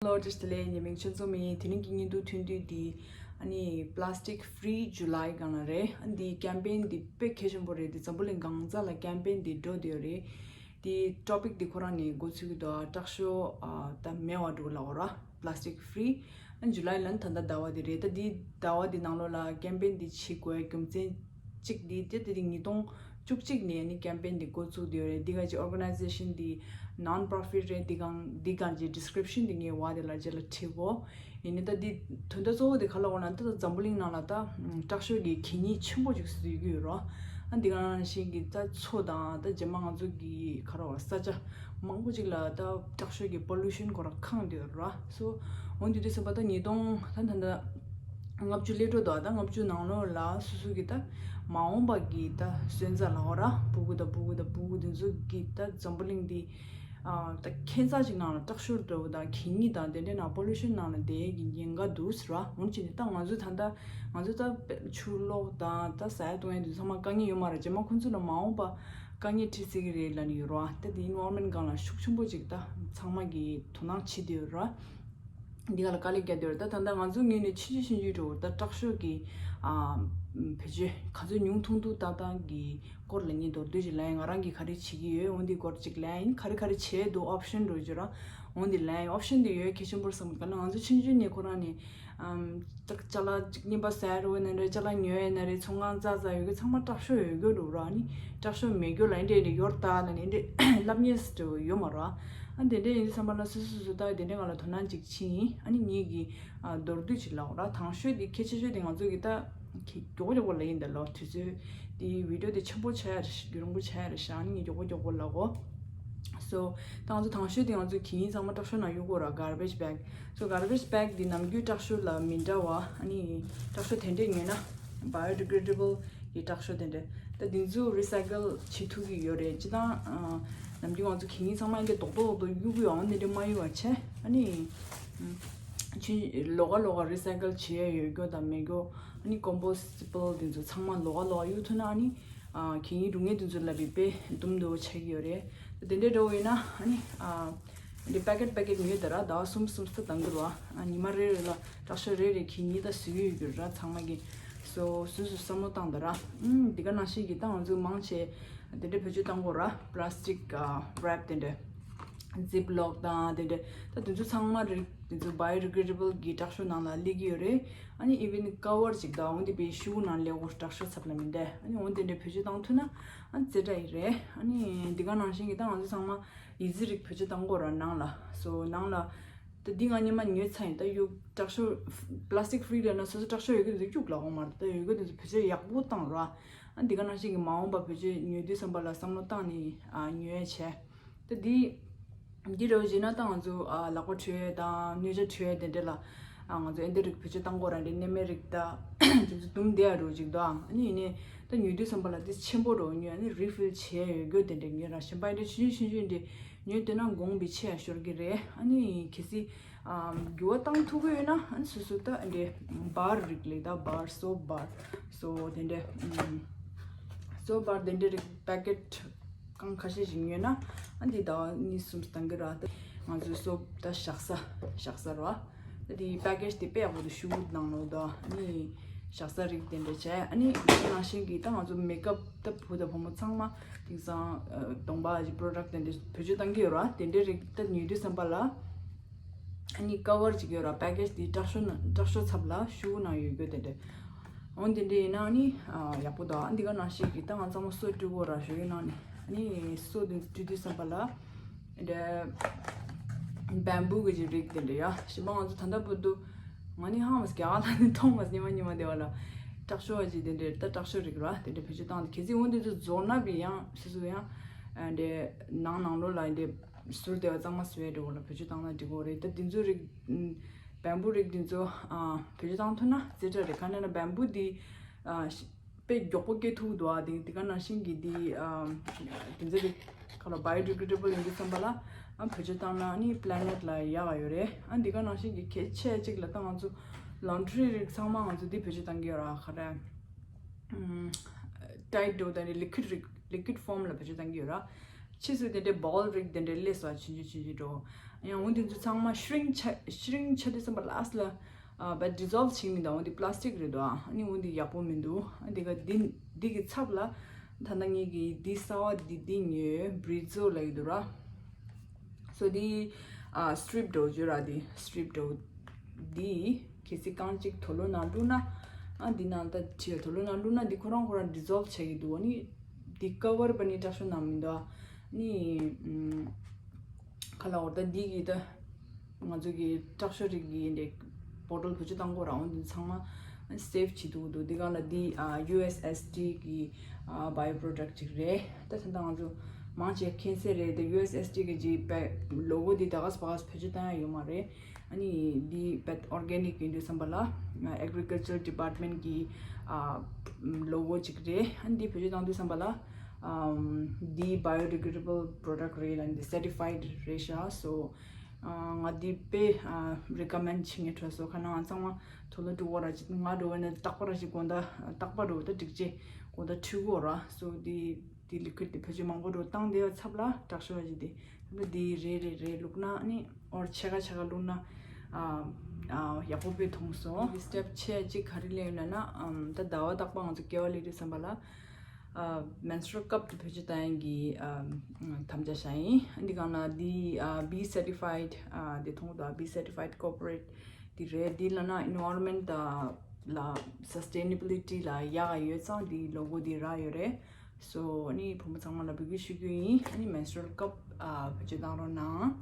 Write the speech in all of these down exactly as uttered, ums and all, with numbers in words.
Hello, བཀྲ་ཤིས་བདེ་ལེགས། ངའི་མིང་ཆོས་འཛོམས་ཡིན། དེ་རིང་གི་བརྙན་ཐུང་ཐུང་དུས་འདི་ཨ་ནི་Plastic Free July སྒང་ལ་རེད། ཨ་ནི་འདི་ཀེམ་པེན་འདི་དཔེ་གལ་ཆེན་པོ་རེད། འདི་འཛམ་བུ་གླིང་གང་ས་ལ་ཀེམ་པེན་འདི་འགྲོ་བསྡད་ཡོད་རེད། འདི་ཊོ་པིག་འདི་ཁོ་རང་ནས་འགོ་ཚུགས་ཀྱི་འདུག། ཨ་དྲག་ཤོས་ཨ་ད་མེད་པ་འགྲོ་ལབ་དགོས་ར། Plastic Free། ཨ་ནི་ཇུ་ལའི་ལ་ནི་ད་ལྟ་ཟླ་བ་འདི་རེད། ད་འདི་ཟླ་བ་འདི་ནང་ལོགས་ལ་ཀེམ་པེན་འདི་བྱེད་དགོས་རྒྱུ་མཚན་གཅིག་འདི་དེ་དེ་ཉིས་སྟོང་བཅུ་གཅིག་ནས་ནི་ཀེམ་པེན་འདི་འགོ་བཙུགས་བསྡད་ཡོད་རེད། འདི་ག་ཅིག་ཨོར་ག་ནའི་ཛེ་ཤན་འདི་ནོན་པྲོ་ཕིཊ་རེད། འདི་གང་འདི་གང་ཅིག་ཌི་སི་ཀྲིབ་ཤན་འདི་ངས་འོག་དེ་ལ་རྗེས་ལ་བྲིས་གོ། ཡིན་ནི་ད་འདི་དོན་དག་གཙོ་བོ་དེ་ག་ལ་འོ་ན་ད་འཛམ་བུ་གླིང་ནང་ལ་ད་དྲག་ཤོས་ཀྱི་གད་སྙིགས་ཆེན་པོ་ཅིག་བཟོས་ཀྱི་ཡོད་རོ། ཨ་འདི་ག་ནང་བཞིན་གྱི་ད་མཚོ་དང་ད་རྗེས་མ་ང་ཚོ་གི་ག་རོ་ས་ཆ་མང་པོ་ཅིག་ལ་ད་དྲག་ཤོས་ཀྱི་པོ་ལུ་ཤན་ཁོ་ར་ཁེངས་བསྡད་ཡོད་རོ། སོ་འོ་འདི་དུས་ཙམ་པ་ད་ཉིས་སྟོང་ད་ད་ད། ལྔ་བཅུ་སླེབས་འགྲོ་འདུག། ད་ལྔ་བཅུ་ནང་ལོགས་ལ་སོ་སོ་གི་ད་མ་འོངས་པ་གི་ད་སོན་རྩ་ལ་འོ་ར་ཕྲུ་གུ་དང་ཕྲུ་གུ་དང་ཕྲུ་གུ་དེ་ཚོ་གི་ད་འཛམ་བུ་གླིང་འདི་ཨ་ད་ཁྱད་མཚར་ཅིག་ནང་ལ་དྲག་ཤོས་འདྲ་བོ་དང་གད་སྙིགས་དང་དེ་འདྲའི་ནང་པོ་ལུ་ཤན་ནང་ལ་བསྡད་ཀྱི་ཉེན་ཁ་འདུག་ཟེར་བ། འོན་ཀྱང་ད་ང་ཚོ་ད་ད་ང་ཚོ་ད་ཆུ་གློག་དང་ད་ཟ་ཡ་བཏུང་ཡ་དེ་ཚོ་ཚང་མ་དཀའ་ངལ་ཡོད་མ་རེད། རྗེས་མ་ཁོང་ཚོ་ལ་མ་འོངས་པ་དཀའ་ངལ་འཕྲད་སྲིད་ཀྱི་རེད་ལབ་ནས་ཡོད་རེད་བ། ད་དེ་ཨེན་ཝའི་རོན་མེན་ཊི་སྒང་ལ་ཤུགས་ཆེན་པོ་ཅིག་ད་ཚང་མ་གི་དོ་སྣང་བྱེད་བསྡད་ཡོད་རེད་བ། འདི་ག་ལ་དཀའ་ལས་རྒྱག་འདོད་རེད། ད་ད་ལྟ་ང་ཚོ་ངོས་ནས་ཆུང་ཆུང་ཆུང་ཆུང་འགྲོ་ད་དྲག་ཤོས་ཀྱི་ཨ་བེད་སྤྱོད་ག་ཚོད་ཉུང་ཐུང་ཐུང་བཏང་སྟངས་ཀྱི་སྐོར་ལ་ངས་མདོར་བསྡུས་ཤིག་ལབ་ཡིན། ང་རང་གིས་ག་རེ་བྱེད་ཀྱི་ཡོད་འོ་འདི་སྐོར་ཅིག་ལབ་ཡིན། ག་རེ་ག་རེ་བྱེད་འདུག་ཨོབ་ཤན་འགྲོ་རྒྱུ་ར་འོ་འདི་ལབ་ཡིན། ཨོབ་ཤན་འདི་ཡོད་གལ་ཆེན་པོ་བསམ་གི། ང་ཚོ་ཆུང་ཆུང་ནས་ཁོ་རང་ནས་ཨམ་ཅག་ཅ་ལག་ཅིག་རྙིང་པ་ཟ་ཡ་རུ་ན་རེད། ཅ་ལག་ཉོ་ཡ་ན་རེད། ཚོང་ཁང་ཙག་ཙག་ཡོད་གི་ཚང་མ་དྲག་ཤོས་ཡོད་གི་འགྲོ་ར། ནི་དྲག་ཤོས་མེད་རྒྱུ་ལ་འདྲེ་འདྲེ་ཡོར་ད་ལ་ནི་འདྲེ་ལབ་ཉེས་སུ་ཡོད་མ་ར། ཨ་དེ་འདྲ་ཡིན་དུས་ཙམ་པ་ལ་སོ་སོ་སོ་སོ་ད་དེ་འདྲ་ང་ལ་དོ་སྣང་ཅིག་ཕྱིན་ཡིན། ཨ་ནི་ངེད་ཀྱི་ཨ་མདོར་བསྡུས་ཅིག་ལབ་ར། དང་ཤོས་དེ་གལ་ཆེ་ཤོས་དེ་ང་ཚོ་གི་ད་གི་མགྱོགས་པོ་མགྱོགས་པོ་ལབ་ཡིན་ད་ལོ། དུས་ཚོད་དེ་བི་ཌི་ཡོ་དེ་ཆེན་པོ་ཆགས་ཡ་རེད་ཤག་རྒྱུན་རིང་པོ་ཆགས་ཡ་རེད་ཤག་ཨ་ནི་ངས་མགྱོགས་པོ་མགྱོགས་པོ་ལབ་གོ། སོ་ད་ང་ཚོ་དང་ཤོས་དེ་ང་ཚོ་གད་སྙིགས་ཚང་མ་དྲག་ཤོས་ནང་གཡུག་དགོས་ར། གར་བེཇ་བེག། སོ་གར་བེཇ་བེག་འདི་ནམ་རྒྱུན་དྲག་ཤོས་ལ་མི་འདྲ་བ། ཨ་ནི་དྲག་ཤོས་དེ་འདྲས་ཉོས་ན་བ་ཡོ་ཌི་གི་རེ་ཌི་བལ་གྱི་དྲག་ཤོས་དེ་འདྲས་ད་འདི་ཚོ་རི་སའི་ཀལ་བྱེད་ཐུབ་ཀྱི་ཡོད་རེད། སྤྱིར་བཏང་ཨ་ནམ་རྒྱུན་ང་ཚོ་གད་སྙིགས་ཚང་མ་འདི་རྡོག་རྡོག་རྡོག་གཡུག་གི་ཡོད། འོ་འདི་འདྲས་མ་གཡུག་པ་བྱས། ཨ་ནི་ཨ་ཆུ་ལོགས་ཀ་ལོགས་ཀ་རི་སའི་ཀལ་བྱེད་ཡ་ཡོད་རྒྱུ་དང་མེད་རྒྱུ། ཨ་ནི་ཀོམ་པོ་སི་ཊི་བལ་འདི་ཚོ་ཚང་མ་ལོགས་ཀ་ལོགས་ཀ་གཡུག་ཐུབ་ན་ཨ་ནི་ཨ་གད་སྙིགས་རུལ་ངན་འདི་ཚོ་ལ་བི་དཔེ་འདུམ་འདུ་བ་ཆགས་ཀྱི་ཡོད་རེད། དེ་འདྲའི་འདྲ་བོ་ཡིན་ན་ཨ་ནི་ཨ་འདི་པེ་ཀེཊ་པེ་ཀེཊ་ཉོས་དེ་ར་ཟླ་བ་གསུམ་གསུམ་ཙམ་བཏང་གི་རེད་བ། ཨ་ཉི་མ་རེ་རེ་ལ་དྲག་ཤོས་རེ་རེ་གད་སྙིགས་ད་བཟོ་གི་ཡོད་རྒྱུ་ར། ཚང་མ་གི་སོ་སོ་སོ་བསམ་བློ་བཏང་དེ་ར། ཨུམ་འདི་ག་ནང་བཞིན་གི་ད་ང་ཚོ་མང་ཆེ་དེ་འདྲའི་བེད་སྤྱོད་བཏང་གོ་ར། པ་ལ་སི་ཊིག་ཨ་རེབ་དེ་འདྲ། ཛིབ་ལོག་དང་དེ་འདྲ་ད་དེ་ཚོ་ཚང་མ་རིགས་དེ་ཚོ་བ་ཡོ་ཌི་གི་རེ་ཌི་བལ་གྱི་དྲག་ཤོས་ནང་ལ་སླེབས་ཀྱི་ཡོད་རེད། ཨ་ནི་ཨི་ཝན་ཀ་བར་ཅིག་དང་འོན་ཏེ་པའི་ཤུ་གུ་ནང་སླེབས་གོ་དྲག་ཤོས་ཚབ་ལ་མི་འདས། ཨ་ནི་འོན་དེ་འདྲའི་བེད་སྤྱོད་བཏང་ཐུབ་ན་ཨ་ཙེ་དྲག་ཡིན་རེད། ཨ་ནི་འདི་ག་ནང་བཞིན་གྱི་ད་ང་ཚོ་ཚང་མ་ཡི་ཙི་རིགས་བེད་སྤྱོད་བཏང་གོ་ར་ནང་ལ། སོ་ནང་ལ་ད་འདི་ང་ཉི་མ་ཉོས་ཚར་ཡིན། ད་གཡུག་དྲག་ཤོས་པ་ལ་སི་ཊིག་ཧྥི་རི་ལབ་ན་སོ་སོ་དྲག་ཤོས་ཡོད་གི་འདུག་གཡུག་ལ་འོང་མ་རེད། ད་ཡོད་གི་འདུག་བེད་སྤྱོད་ཡག་པོ་བཏང་ར། ཨ་འདི་ག་ནང་བཞིན་གྱི་མ་འོངས་པ་བེད་སྤྱོད་ཉོ་དུས་ཙམ་པ་ལ་བསམ་བློ་བཏང་ནས་ཨ་ཉོས་བྱས། ད་འདི་འདི་རེ་བ་བྱས་ན་ད་ང་ཚོ་ཨ་ལག་པ་འཁྲུ་ཡས་དང་སྣོད་ཆས་འཁྲུ་ཡས་དེ་འདྲ་ལ་ཨ་ང་ཚོ་ཨེ་འདི་རིགས་བེད་སྤྱོད་བཏང་དགོས་ར། འདི་སྣེ་མེད་རིགས་ད་དེ་ཚོ་དུམ་བསྡད་ཡ་རུ་ཅིག་འདུག། ཨ་ཨ་ནི་ཡིན་ནའི་ད་ཉོ་དུས་ཙམ་པ་ལ་དེ་ཆེན་པོ་རུ་ཉོས། ཨ་ནི་རི་ཕིལ་བྱས་ཡོད་རྒྱུ་དེ་འདྲ་ཉོས་ར། གཞན་པ་ཨེ་འདྲ་ཆུང་ཆུང་ཆུང་ཆུང་འདྲ་ཉོས་དེ་ན་གོང་བི་ཆེ་ཡ་ཤོར་གི་རེད། ཨ་ནི་གལ་སྲིད་ཨམ་འགྱུར་བ་བཏང་ཐུབ་ཀྱི་ཡོད་ན་ཨ་ནི་སོ་སོ་ད་ཨེ་འདྲ་བར་རིགས་ལས་ད་བར་སོབ་བར་སོ་དེ་འདྲ་ཨམ་སོབ་བར་དེ་འདྲ་རིགས་པེ་ཀེཊ་རྐང་ཁ་ཤས་ཤིག་ཉོས་ན་ཨ་འདི་ཟླ་བ་གཉིས་གསུམ་བཏང་གི་ར། ད་ང་ཚོའི་སོབ་ད་བཞག་ས་བཞག་ས་ར། ད་འདི་པེ་ཀེཇ་དེ་དཔེ་ཡག་པོ་འདུག། ཤུ་གུ་ནང་ལོགས་ད་ཨ་ནི་བཞག་ས་རིགས་དེ་འདྲ་བྱས། ཨ་ནི་དེ་ནང་བཞིན་གྱི་ད་ང་ཚོ་མེག་ཨབ་ད་བུ་དང་བུ་མོ་ཚང་མ་དེང་སང་གདོང་པ་ཀྱི་པོ་རོ་ཌག་དེ་འདྲ་བེད་སྤྱོད་བཏང་གི་ཡོད་ར། དེ་འདྲའི་རིགས་ད་ཉོ་དུས་ཙམ་པ་ལ་ཨ་ནི་ཀ་བར་ཅིག་ཡོད་ར། པེ་ཀེཇ་དེ་དྲག་ཤོས་ན་དྲག་ཤོས་ཚབ་ལ་ཤུ་གུ་ནང་ཡོད་རྒྱུ་དེ་འདྲ། འོ་དེ་འདྲ་ཡིན་ན་ཨ་ནི་ཨ་ཡག་པོ་འདུག། ཨ་འདི་ག་ནང་བཞིན་གྱི་ད་ང་ཚང་མ་སོ་བཀྲུ་གོ་ར་ཞོ་ཡོད་ན་ནི་ཨ་ནི་སོ་དེ་བཀྲུ་དུས་ཙམ་པ་ལ་འདྲ་བེམ་བུ་གི་ཅིག་རིགས་དེ་འདྲ་ཡ། གཞན་པ་ང་ཚོ་ད་ལྟ་བར་དུ་ང་ནི་ཧང་མ་སི་རྒྱ་གར་ལ་ནི་མཐོང་མ་སི་ཉི་མ་ཉི་མ་དེ་བ་ལ་དྲག་ཤོས་ཅིག་དེ་འདྲ་ད་དྲག་ཤོས་རིགས་ར་དེ་འདྲ་བེད་སྤྱོད་བཏང་། གལ་སྲིད་འོ་དེ་ཚོ་རྫོགས་ན་བི་ཡང་སོ་སོ་ཡང་འདྲ་ནང་ནང་ལོགས་ལ་འདྲ། ཟུར་དེ་བ་གཙང་མ་བཟོ་ཡ་འགྲོ་བ་ལ་བེད་སྤྱོད་བཏང་ན་འགྲིག་གི་རེད། ད་དེ་ཚོ་རིགས་བེམ་བུ་རིགས་དེ་ཚོ་ཨ་བེད་སྤྱོད་བཏང་ཐུབ་ན་ཙེ་དྲག་རེད། ག་ནས་ན་བེམ་བུ་དེ་ཨ་དཔེ་མགྱོགས་པོ་སྐྱེ་ཐུབ་འདུག། ཨ་དེ་དེ་ག་ནང་བཞིན་གྱི་དེ་ཨ་དེ་ཚོ་རིགས་ག་ལ་བ་ཡོ་ཌི་གི་རེ་ཌི་བལ་ཡིན་དུས་ཙམ་པ་ལ་ཨ་བེད་སྤྱོད་བཏང་ན་ཨ་ནི་པི་ལེ་ནེཊ་ལ་ཡག་ག་ཡོད་རེད། ཨ་དེ་ག་ནང་བཞིན་གྱི་གལ་ཆེ་གཅིག་ལ་ད་ང་ཚོ་ལོན་ཌི་རི་རིགས་ཚང་མ་ང་ཚོ་དེ་བེད་སྤྱོད་བཏང་གི་ཡོད་ར། ག་རེ་ཨམ་ཊའིཊ་འགྲོ་དང་ལི་ཁུའིཌ་རིགས་ལི་ཁུའིཌ་ཕོམ་ལ་བེད་སྤྱོད་བཏང་གི་ཡོད་ར། ཕྱིས་སུ་དེ་འདྲའི་བོལ་རིགས་དེ་འདྲའི་སླེབས་སོང་། ཆུང་ཆུང་ཆུང་ཆུང་འགྲོ། ཡང་འོ་དེ་ཚོ་ཚང་མ་ཤྲིང་ཆ་ཤྲིང་ཆ་དུས་ཙམ་པ་ལ་ཨ་སི་ལ་བ་ཌི་སོལ་བྱེད་མི་འདུག་འོ་དེ་པ་ལ་སི་ཊིག་རེད་འདུག་ཨ་ནི་འོ་དེ་ཡག་པོ་མི་འདུག་ཨ་དེ་ག་འདི་འདི་གི་ཚབ་ལ་ད་ལྟ་ངེད་ཀྱི་འདི་གསར་བ་འདི་འདི་ཉོས། བྷི་རི་ཛོ་ལབ་ཀྱི་འདུག་ར། སོ་འདི་ཨ་སི་ཊི་རིབ་འགྲོ་བརྗོད་ར། འདི་སི་ཊི་རིབ་འགྲོ། འདི་གལ་སྲིད་རྐང་གཅིག་དུག་ལོག་ནང་བླུགས་ན། ཨ་འདི་ནང་ད་ཁྲིའི་དུག་ལོག་ནང་བླུགས་ན་འདི་ཁོ་རང་ཁོ་རང་ཌི་སོལ་བྱེད་ཀྱི་འདུག་ཨ་ནི་འདི་ཀ་བར་པ་ནི་སྐྲག་ཤོས་ནང་མི་འདུག་ཨ་ནི་ཨམ། ཁ་ལ་འོར་ད་འདི་གི་ད་ང་ཚོ་གི་སྐྲག་ཤོས་རིགས་ཀྱི་འདི་བོ་ཊལ་བེད་སྤྱོད་བཏང་དགོས་ར། འོ་འདི་ཚང་མ་སེབ་བྱེད་ཐུབ་འདུག་འདི་གང་ལ་འདི་ཨ་ཡུ་ཨེས་ཨེས་ཌི་གི་ཨ་བྷའི་ཡོ་པྲོ་ཌག་ཅིག་རེད། ད་ད་ལྟ་ང་ཚོ་མང་ཆེ་མཁྱེན་གསལ་རེད། འདི་ཡུ་ཨེས་ཨེས་ཌི་གི་ཇི་པེ་ལོ་གོ་འདི་ད་ག་ས་ཕ་ག་ས་བེད་སྤྱོད་བཏང་ཡ་ཡོད་མ་རེད། ཨ་ནི་འདི་བེད་ཨོར་གེ་ནིག་ཡིན་དུས་ཙམ་པ་ལ་ཨེག་རི་ཀལ་ཅར་ཌི་པཱར་ཊི་མེན་ཊི་གི་ཨ་ལོ་གོ་ཅིག་རེད། ཨ་ནི་འདི་བེད་སྤྱོད་བཏང་དུས་ཙམ་པ་ལ་ཨམ་འདི་བྷའི་ཡོ་ཌི་གེ་རེ་ཌི་བལ་པྲོ་ཌག་རེད་ལ་འདི་སར་ཊི་ཕའིཌ་རེད་ཤག་སོ་ང་འདི་དཔེ་རི་ཀོ་མེན་ཌི་བྱེད་མཁན་འཕྲོད་སོ། ཁ་ནང་ཚང་མ་དུག་ལོག་འགྲོ་བ་ར་ཅིག་ང་འགྲོ་བ་ནི་རྟག་པར་ཅིག་དགོང་དག་རྟག་པར་འགྲོ་བ་ད་འགྲིག་ཅེ་དགོང་དག་འཁྲུད་དགོས་ར། སོ་འདི་འདི་ལི་ཀུ་ཌི་འདི་བེད་སྤྱོད་མང་པོ་འགྲོ་བཏང་དེ་ཚབ་ལ་སྐྲག་ཤོས་ཅིག་འདི་འདི་རེ་རེ་རེ་བླུགས་ན་ཨ་ནི་ཨོར་ཕྱེད་ཀ་ཕྱེད་ཀ་བླུགས་ན་ཨ་ཨ་ཡག་པོ་དཔེ་མཐོང་སོང་། འདི་སི་ཊེབ་ཕྱེད་ཅིག་ག་རེ་ལེན་ཡོད་ན་ན་ཨམ་ད་ཟླ་བ་རྟག་པར་ང་ཚོ་སྐྱེ་བ་ལེན་དུས་ཙམ་པ་ལ་ཨ་མེན་སི་ཊུ་རལ་ཀབ་དེ་བེད་སྤྱོད་བཏང་ཡག་གི་ཨ་དམ་བཅའ་བཞག་ཡིན། འདི་གང་ལ་འདི་ཨ་བི་སར་ཊི་ཕའིཌ་ཨ་འདི་མཐོང་དང་བི་སར་ཊི་ཕའིཌ་ཀོར་པོ་རེཊ་འདི་རེད། འདི་ལ་ན་ཨེན་ཝའི་རོན་མེན་ཊི་ལ་སས་ཊེ་ནེ་བི་ལི་ཊི་ལ་ཡག་ཡོད་ཙང་འདི་ལོ་གོ་འདི་རག་ཡོད་རེད། སོ་ཨ་ནི་བུ་མོ་ཚང་མ་ལ་འབོད་སྐུལ་ཞུ་རྒྱུ་ཡིན། ཨ་ནི་མེན་སི་ཊུ་རལ་ཀབ་ཨ་བེད་སྤྱོད་བཏང་རོགས་གནང་།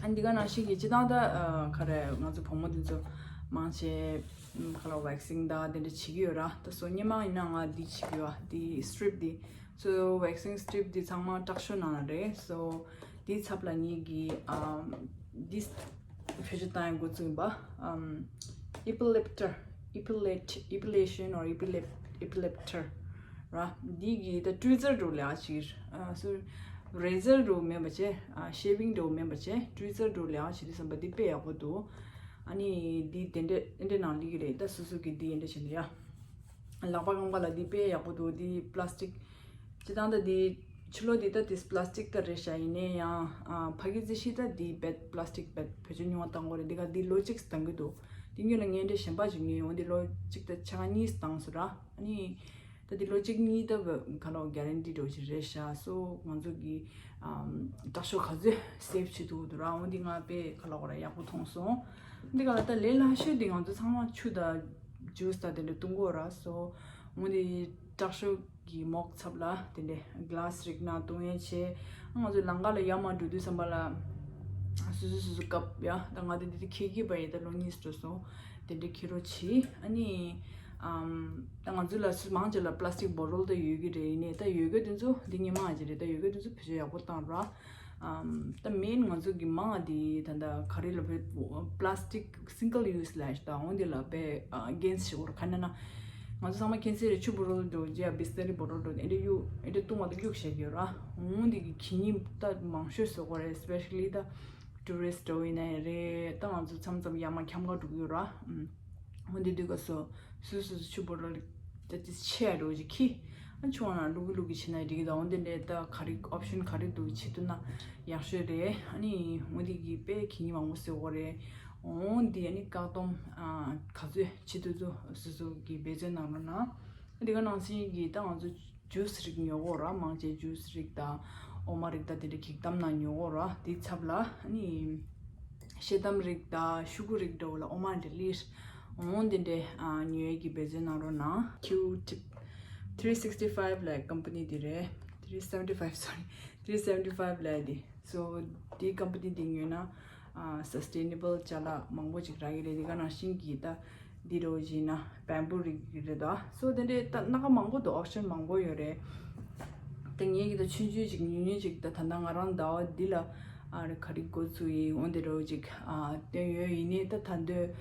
ཨ་འདི་ག་ནང་བཞིན་གྱི་སྤྱིར་བཏང་ད་ཨ་ག་རེ་ང་ཚོ་བུ་མོ་འདི་ཚོ་མང་ཆེ་ཁ་ལ་ཝེག་སིང་དང་དེ་འདྲ་བྱེད་ཀྱི་ཡོད་ར། ད་སོ་སྔོན་མ་ཡིན་ན་ང་འདི་བྱེད་ཀྱི་ཡོད། འདི་སི་ཊི་རིབ་འདི་སོ་ཝེག་སིང་སི་ཊི་རིབ་འདི་ཚང་མ་སྐྲག་ཤོས་ནང་རེད། སོ་འདི་ཚབ་ལ་ངེད་ཀྱི་ཨམ་འདི་བེད་སྤྱོད་བཏང་ཡག་འགོ་བཙུགས་ཡིན་པ། ཨམ་ཨི་པི་ལེབ་ཊར་ཨི་པི་ལེ་ཊི་ཨི་པི་ལེ་ཤན་ཨོར་ཨི་པི་ལེབ་ཨི་པི་ལེབ་ཊར་ར། འདི་གི་ད་ཊུ་ཝི་ཛར་འགྲོ་ལེགས་ཅིག་ཨ་སོ་རེ་ཛར་འགྲོ་མེད་པ་བྱས། ཨ་ཤེ་བིང་འགྲོ་མེད་པ་བྱས། ཊུ་ཝི་ཛར་འགྲོ་ལེགས་ཅིག་དུས་ཙམ་པ་འདི་དཔེ་ཡག་པོ་འདུག་ཨ་ནི་འདི་དེ་འདྲ་དེ་འདྲ་ནང་ལི་གི་རེད། ད་སོ་སོ་གི་འདི་འདྲ་བྱས་ནས་ཡ། ལག་པ་རྐང་པ་ལ་འདི་དཔེ་ཡག་པོ་འདུག་འདི་པ་ལ་སི་ཊིག་སྤྱིར་བཏང་ད་འདི་ཕྱི་ལོགས་འདི་ད་དེ་པ་ལ་སི་ཊིག་ད་རེད་ཤག་ཡིན་ནའི་ཡང་ཨ་ཕ་གི་རྩིས་གཞི་ད་འདི་བེད་པ་ལ་སི་ཊིག་བེད་བེད་སྤྱོད་ཉུང་བ་བཏང་དགོས་རེད། འདི་ག་འདི་ལོ་གཅིག་བཏང་གི་འདུག་འདི་སྔོན་ལ་ངས་འདྲ་གཞན་པ་ཞིག་ཉོས་ཡོང་། འདི་ལོ་གཅིག་ད་ཆ་ག་གཉིས་བཏང་སོང་ར། ཨ་ནི་ད་འདི་ལོ་གཅིག་གཉིས་ད་ག་ལོ་གེ་རན་ཊི་འདྲ་བོ་ཞིག་རེད་ཤག་སོ་ང་ཚོ་གི་ཨམ་སྐྲག་ཤོས་ག་ཚོད་སེབ་བྱེད་ཐུབ་འདུག་ར། འོ་འདི་ང་དཔེ་ག་ལ་གོ་ར་ཡག་པོ་མཐོང་སོང་། འདི་ག་ལ་ད་ལས་སླ་ཤོས་འདི་ང་ཚོ་ཚང་མ་ཆུ་དང་ཇུས་དང་དེ་འདྲ་བཏུང་གི་ཡོད་ར། སོ་འོ་འདི་སྐྲག་ཤོས་ཀྱི་མོག་ཚབ་ལ་དེ་འདྲ་གི་ལ་སི་རིགས་ནང་བཏུང་ཡས་བྱས། ང་ཚོ་ལམ་ཁ་ལ་ཡར་མར་འགྲོ་དུས་ཙམ་པ་ལ་སོ་སོ་སོ་སོ་སྐབས་ཡ་ད་ང་དེ་འདི་འཁྱེར་གྱི་པ་ཡིན། ད་ལོ་གཉིས་འགྲོ་སོང་། དེ་འདྲ་འཁྱེར་རོགས་བྱེད། ཨ་ནི་ཨམ་ད་ང་ཚོ་ལ་སུ་མང་ཆེ་ལ་པ་ལ་སི་ཊིག་བོ་ཊལ་ད་ཡོད་ཀྱི་རེད། ཡིན་ནའི་ད་ཡོད་མཁན་དེ་ཚོ་འདི་སྔོན་མ་ཅིག་རེད། ད་ཡོད་མཁན་དེ་ཚོ་བེད་སྤྱོད་ཡག་པོ་བཏང་ར། ཨམ་ད་མེན་ང་ཚོ་གི་མང་ང་དེ་ད་ད་ག་རེ་ལ་བེད་པ་ལ་སི་ཊིག་སིང་གལ་ཡུ་སི་ལབ་ཤག་ད་འོ་འདི་ལ་བེད་ཨ་གེན་སི་ཞིག་འོར་ག་ན་ན་ང་ཚོ་ཚང་མ་མཁྱེན་གསལ་རེད། ཆུ་བོ་ཊལ་འགྲོ་རྗེས་བི་སི་ལ་རི་བོ་ཊལ་འགྲོ་ཨེ་འདྲ་གཡུག་ཨེ་འདྲ་བཏུང་བ་ད་གཡུག་བྱེད་ཀྱི་ཡོད་ར། འོ་འདི་གི་གད་སྙིགས་ད་མང་ཤོས་བཟོ་དགོས་རེད། སི་པེ་ཤ་ལི་ད་ཊུ་རི་སི་ཊི་འདྲ་བོ་ཡིན་ན་ཡང་རེད། ད་ང་ཚོ་མཚམས་མཚམས་ཡར་མར་འཁྱམ་ག་འགྲོ་གི་ཡོད་ར། ཨུམ། འོ་འདི་དུས་སྐབས་སུ་སོ་སོ་སོ་ཆུ་བོ་ཊལ་ད་དེ་ཆེ་ཡ་འགྲོ་ཅིག་ཁྱི་ཨ་ཆུ་བ་ནང་བླུག་གི་བླུག་གི་བྱེད་ན་འགྲིག་གི། ད་འོ་འདི་འདྲའི་ད་ག་རེ་ཨོབ་ཤན་ག་རེ་འདུག་བྱེད་ཐུབ་ན་ཡག་ཤོས་རེད། ཨ་ནི་འོ་འདི་གི་དཔེ་གད་སྙིགས་མང་པོ་བཟོ་དགོས་རེད། འོ་འདི་ཨ་ནི་བཀག་སྡོམ་ཨ་ག་ཚོད་བྱེད་ཐུབ་ཚོད་སོ་སོ་གི་འབད་བརྩོན་གནང་རོགས་གནང་། འདི་ག་ནང་བཞིན་གྱི་ད་ང་ཚོ་ཇུས་རིགས་ཉོ་གོ་ར། མང་ཆེ་ཇུས་རིགས་དང་འོ་མ་རིགས་དང་དེ་འདྲ་གི་གཏམ་ནང་ཉོ་གོ་ར། དེའི་ཚབ་ལ་ཨ་ནི་ཤེལ་དམ་རིགས་དང་ཤུ་གུ་རིགས་འདྲ་བོ་ལ་འོ་མ་འདྲ་ལིར་འོང་དེ་འདྲ་ཉོ་ཡས་ཀྱི་འབད་བརྩོན་གནང་རོགས་གནང་། ཁྱིའུ་ཊིབ་three sixty five ལ་ཀམ་པ་ནི་དེ་རེད། three seventy five, sorry, three seventy five ལ་དེ། སོ་དེའི་ཀམ་པ་ནི་དེ་ཉོས་ན་ཨ་སས་ཊེ་ནེ་བལ་ཅ་ལག་མང་པོ་ཅིག་རག་གི་རེད། དེ་ག་ནང་བཞིན་གྱི་ད་འདི་འདྲ་བོ་ཅིག་ཡིན་ན་བེམ་བུ་རིགས་རེད་ད། སོ་དེ་འདྲའི་ད་སྣ་ཁ་མང་པོ་འདུག་ཨོབ་ཤན་མང་པོ་ཡོད་རེད། ད་ངེད་ཀྱི་ད་ཆུང་ཆུང་ཅིག་ཉུང་ཉུང་ཅིག་ད་ད་ལྟ་ང་རང་ཟླ་བ་འདི་ལ་ཨ་རེ་ག་རེ་འགོ་ཚུགས་ཡིན་འོ་དེ་འདྲ་བོ་ཅིག་ཨ་སྟོན་ཡོད། ཡིན་ནའི་ད་ད་འདོད་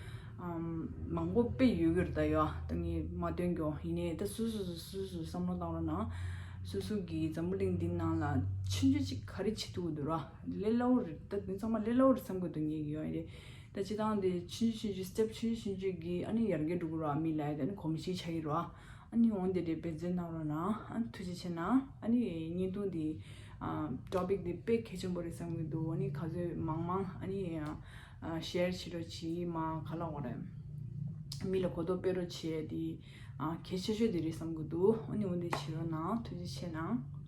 ཨམ་མང་པོ་དཔེ་ཡོད་གི་རེད་ད། ཡོད་ད་ངས་མ་སྟོན་གྱོང་། ཡིན་ནའི་ད་སོ་སོ་སོ་སོ་སོ་བསམ་བློ་བཏང་རོགས་གནང་། སོ་སོ་གི་འཛམ་བུ་གླིང་འདི་ནང་ལ་ཆུང་ཆུང་ཅིག་ག་རེ་བྱེད་ཐུབ་ཀྱི་འདུག་ར། ལས་སླ་བོ་རེད་ད། འདི་ཚང་མ་ལས་སླ་བོ་རེད་བསམ་གྱི་འདུག་ངེད་ཀྱི་ཡོད་རེད། ད་སྤྱིར་བཏང་འདི་ཆུང་ཆུང་ཆུང་ཆུང་སི་ཊེབ་ཆུང་ཆུང་ཆུང་ཆུང་གི་ཨ་ནི་ཡར་རྒྱས་འགྲོ་གི་ར། མི་ལ་ཡ་ད་ནི་གོམས་གཤིས་ཆགས་ཀྱི་ར། ཨ་ནི་འོང་དེ་འདྲའི་འབད་བརྩོན་གནང་རོགས་གནང་། ཨ་ནི་ཐུགས་རྗེ་ཆེ་གནང་། ཨ་ནི་བརྙན་ཐུང་འདི་ ཨ་ཊོ་པིག་འདི་དཔེ་གལ་ཆེན་པོ་རེད་བསམ་གྱི་འདུག་ཨ་ནི་ག་ཚོད་མང་མང་ཨ་ནི་ཨ་ཤེར་བྱེད་རོགས་བྱེད། མ་ག་ལ་འོ་རེད། མི་ལ་གོ་རྟོགས་སྤེལ་རོགས་བྱེད། འདི་ཨ་གལ་ཆེ་ཤོས་འདི་རེད་བསམ་གྱི་འདུག་ཨ་ནི་འོ་འདི་བྱེད་རོགས་གནང་། ཐུགས་རྗེ་ཆེ་གནང་།